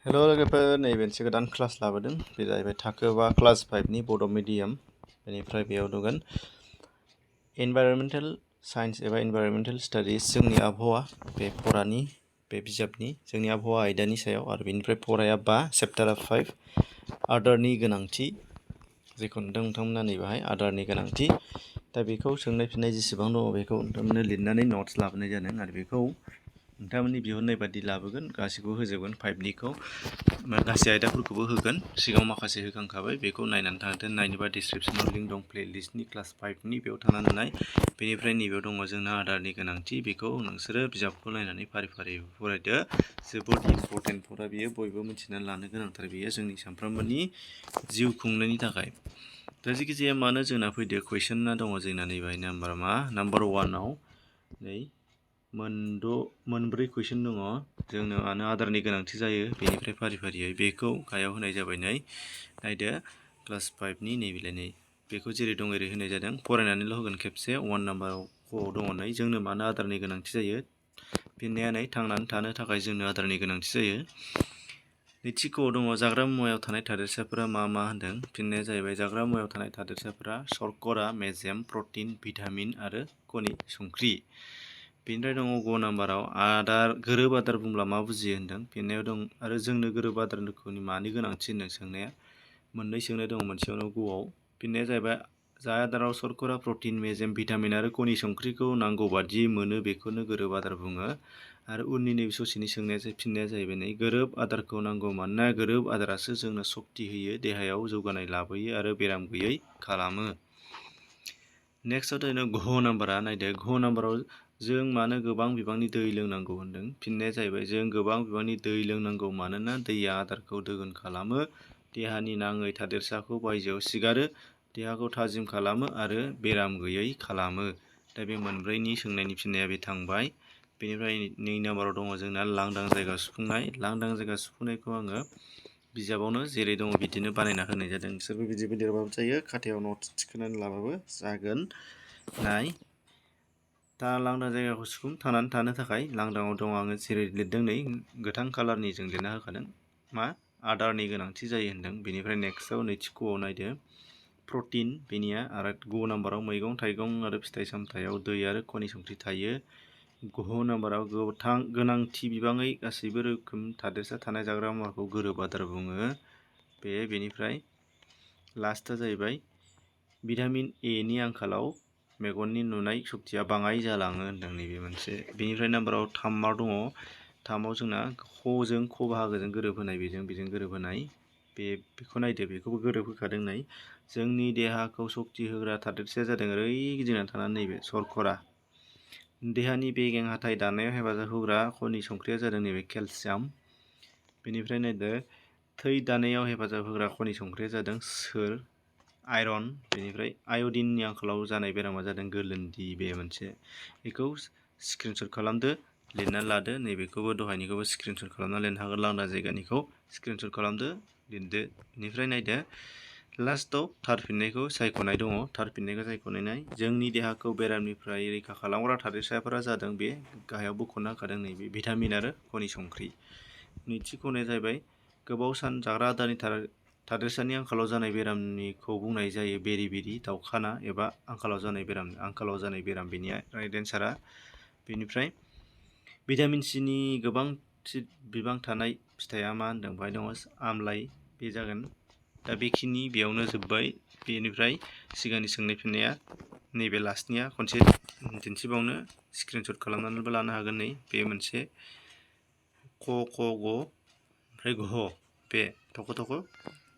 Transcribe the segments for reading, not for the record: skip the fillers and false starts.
हेल' लोगोफोर, नैबे मोनसे गोदान क्लास लाबोदों। बे जाहैबाय थाखो 5 क्लास 5नि बड' मिडियाम। बेनिफ्राय बेयाव नुगोन इनभाइरनमेन्टेल साइन्स एबा इनभाइरनमेन्टेल स्टाडिज, जोंनि आबहावा, बे फरानि बे बिजाबनि जोंनि आबहावा आयदानि सायाव। आरो बेनिफ्राय फराया 5, चेप्टारा 5, आदारनि गोनांथि, जेखौ नोंथांमोना नैबेहाय आदारनि गोनांथि। दा बेखौ सोंनाय फिन्नाय जेसेबां दङ बेखौ नोंथांमोननो लिरनानै नट्स लाबोनाय जादों। आरो बेखौ नोंथांमोननि बिहरनाय बादि लाबोगोन, गासैखौबो होजोबगोन। 5निखौ गासै आयदाफोरखौबो होगोन। सिगाङाव माखासे होखांखाबाय, बेखौ नायनानै थांदो। नायनोबा डिसक्रिपसनाव लिंक दं प्लेलिस्टनि क्लास 5नि, बेयाव थांनानै नाय। बेनिफ्राय नैबेयाव दङ जोंना आदारनि गोनांथि। बेखौ नोंसोरो बिजाबखौ नायनानै फारि फारि फरायदो। जोबोद इम्परटेन्ट फरा, बियो बयबो मिथिनानै लानो गोनांथार। बियो जोंनि सानफ्रोमबोनि जिउ खुंनायनि थाखाय। दा जेखिजाया मानो जोंना फैदो, कुइसना दङ जोंना नैबेहाय नाम्बार 1आव नै मोनब्रै कुइसन दङ। जोंनो मानो आदारनि गोनांथि जायो, बेनिफ्राय फारि फारियै बेखौ गाहायाव होनाय जाबाय। नायदो क्लास 5नि नैबेलाय नै, बेखौ जेरै दं एरै होनाय जादों। फरायनानैल' होगोन खेबसे। 1 नाम्बाराव क'आव दङ नै, जोंनो मानो आदारनि गोनांथि जायो। फिननाया नै, थांनानै थानो थाखाय जोंनो आदारनि गोनांथि जायो। नैथि क'आव दङ जाग्रा मुवायाव थानाय थादेरसाफोरा मा मा होनदों। फिननाया जाहैबाय जाग्रा मुवायाव थानाय थादेरसाफोरा शर्करा, मेजेम, प्रटिन, भिटामिन आरो खनि संख्रि। बेनिफ्राय दङ ग नाम्बाराव गोरोब आदार बुंब्ला मा बुजियो होनदों। फिननायाव दं आरो जोंनो गोरोब आदारखौ मानि गोनांथि होनदों। सोंनाया मोननै सोंनाय दङ मोनसेयावनो ग'आव। फिननाया जाहैबाय जाय आदाराव शर्करा, प्रटिन, मेजेम, भिटामिन आरो खनि संख्रिखौ नांगौ बादियै मोनो बेखौनो गोरोब आदार बुङो। आरो उननि नैबे ससेनि फिननाया जाहैबाय नै, गोरोब आदारखौ नांगौ मानोना गोरोब आदारासो जोंनो सक्ति होयो, देहायाव जौगानाय लाबोयो आरो बेराम गैयै खालामो। नेक्स्टआव दोनो घ नाम्बारा। नायदो घ नाम्बाराव जों मानो गोबां बिबांनि दै लोंनांगौ होनदों। फिननाया जाहैबाय जों गोबां बिबांनि दै लोंनांगौ मानोना दैया आदारखौ दोगोन खालामो, देहानि नाङै थादेरसाखौ बायजोआव सिगारो, देहाखौ थाजिम खालामो आरो बेराम गैयै खालामो। दा बे मोनब्रैनि सोंनायनि फिननाया बे थांबाय। बेनिफ्राय 2 नाम्बाराव दङ जोंना लांदां जायगा सुफुंनाय। लांदां जायगा सुफुंनायखौ आङो बिजाबावनो जेरै दङ बिदिनो बानायना होनाय जादों। नोंसोरबो बिदिबो लिरबाबो जायो, खाथायाव नट्स थिखोनानै लाबाबो जागोन। नाय, दा लांदां जायगाखौ सुफुं। थांनानै थानो थाखाय लांदाङाव दङ आङो जेरै लिरदों नै, गोथां कालारनि जों लिरना होखादों। मा आदारनि गोनांथि जायो होनदों। बेनिफ्राय नेक्स्टआव नैथि क'आव नायदो प्रटिन, बेनिया। आरो ग नाम्बाराव मैगं थाइगं आरो फिथाइ सामथायाव दै आरो खनि संख्रि थायो। घ नाम्बाराव गोनांथि बिबाङै गासैबो रोखोम थादेरसा थानाय जाग्रा मुवाखौ गोरोब आदार बुङो। बेनिफ्राय लास्टआ जाहैबाय भिटामिन एनि आंखालाव मेगननि नुनाय सक्तिया बाङाय जालाङो होनदों। नैबे मोनसे। बेनिफ्राय नाम्बाराव 3आव दङ। 3आव जोंना ख'जों ख बाहागोजों गोरोबहोनाय, बेजों गोरोबहोनाय। बेखौ नायदो, बेखौबो गोरोबहोखादों नै। जोंनि देहाखौ सक्ति होग्रा थादेरसाया जादों ओरै गिदिंना थानानै नैबे शर्करा। देहानि बेगें हाथाइ दानायाव हेफाजाब होग्रा खनि संख्रिया जादों नैबे केलसियाम। बेनिफ्राय नायदो थै दानायाव हेफाजाब होग्रा खनि संख्रिया जादों सोर, आयरन। बेनिफ्राय आयडिननि आंखालाव जानाय बेरामा जादों गोलोनदि। बे मोनसे। बेखौ स्क्रिनशट खालामदो, लिरनानै लादो। नैबेखौबो दहायनिखौबो स्क्रिनशट खालामना लिरनो हागोन। लांदां जायगानिखौ स्क्रिनशट खालामदो, लिरदो। बेनिफ्राय नायदो लास्टआव थार फिननायखौ सायख'नाय दङ। थार फिननायखौ सायख'नाय, जोंनि देहाखौ बेरामनिफ्राय रैखा खालामग्रा थादेरसाफोरा जादों बे गाहायाव बख'ना होखादों नैबे भिटामिन आरो खनि संख्रि। नैथि क'नाया जाहैबाय गोबाव सान जाग्रा आदारनि थादेरसानि आंखालाव जानाय बेरामनिखौ बुंनाय जायो बेरि-बेरि दावखाना एबा आंखालाव जानाय बेराम। बेनिया राइट एन्सारा। बेनिफ्राय भिटामिन सिनि गोबां बिबां थानाय फिथाइया मा होनदों, बेहाय दङ आमलाइ। बे जागोन। दा बेखिनि बेयावनो जोब्बाय। बेनिफ्राय सिगांनि सोंनाय फिननाया नैबे लास्टनिया खनसे दिन्थिबावनो, स्क्रिनशट खालामनानैबो लानो हागोन। नै बे मोनसे क, ख, ग, ओमफ्राय घ। बे थख'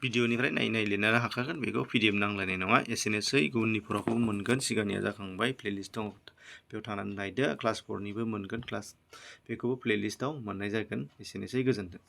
भिडिअनिफ्राय नायै लिरनो हाखागोन। बेखौ PDF नांलायनाय नङा। एसेनोसै। गुबुननि फराखौबो मोनगोन, सिगांनिया जाखांबाय। प्लेलिस्ट दङ, बेयाव थानानै नायदो। क्लास 4निबो मोनगोन, बेखौबो प्लेलिस्टआव मोननाय जागोन। एसेनोसै, गोजोन्थों।